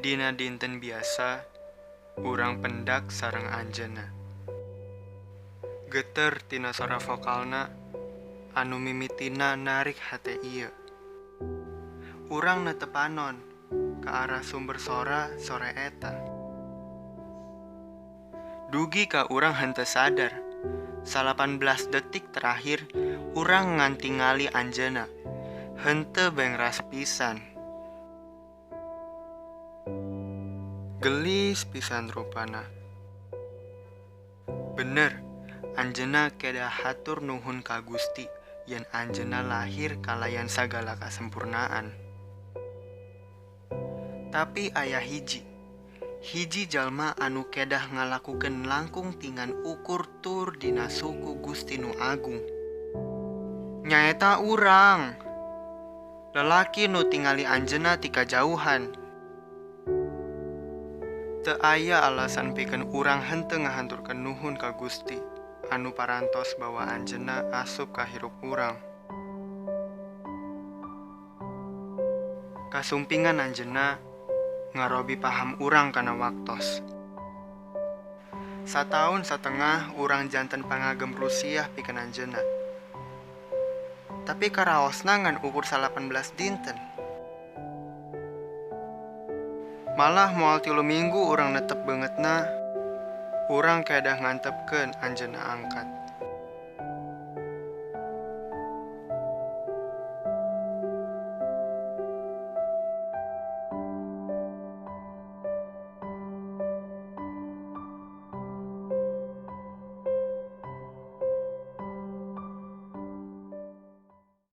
Dina dinten biasa, urang pendak sareng anjeunna. Geter tina sora vokalna anu mimitina narik hate ieu. Urang netep panon ka arah sumber sora sore eta. Dugi ka urang henteu sadar, 18 detik terakhir urang ngan tingali anjeunna, henteu bengras pisan. Gelis pisan rupana. Bener, anjeunna kedah hatur nuhun ka Gusti yen anjeunna lahir kalayan sagala kasempurnaan. Tapi aya hiji. Hiji jalma anu kedah ngalakukeun langkung tingan ukur tur dina suku Gusti nu Agung. Nyaeta urang. Lalaki nu tingali anjeunna ti kajauhan. Teu aya alasan pikeun urang henteu ngahaturkeun nuhun ka Gusti anu parantos bawa anjeunna asup ka hirup urang. Kasumpingan anjeunna ngarobi paham urang kana waktos. Sataun satengah urang janten pangagem Rusiah pikeun anjeunna. Tapi karaosna ngan ukur 18 dinten. Malah moal 3 minggu urang netep beungeutna, urang kedah ngantepkeun anjeunna angkat.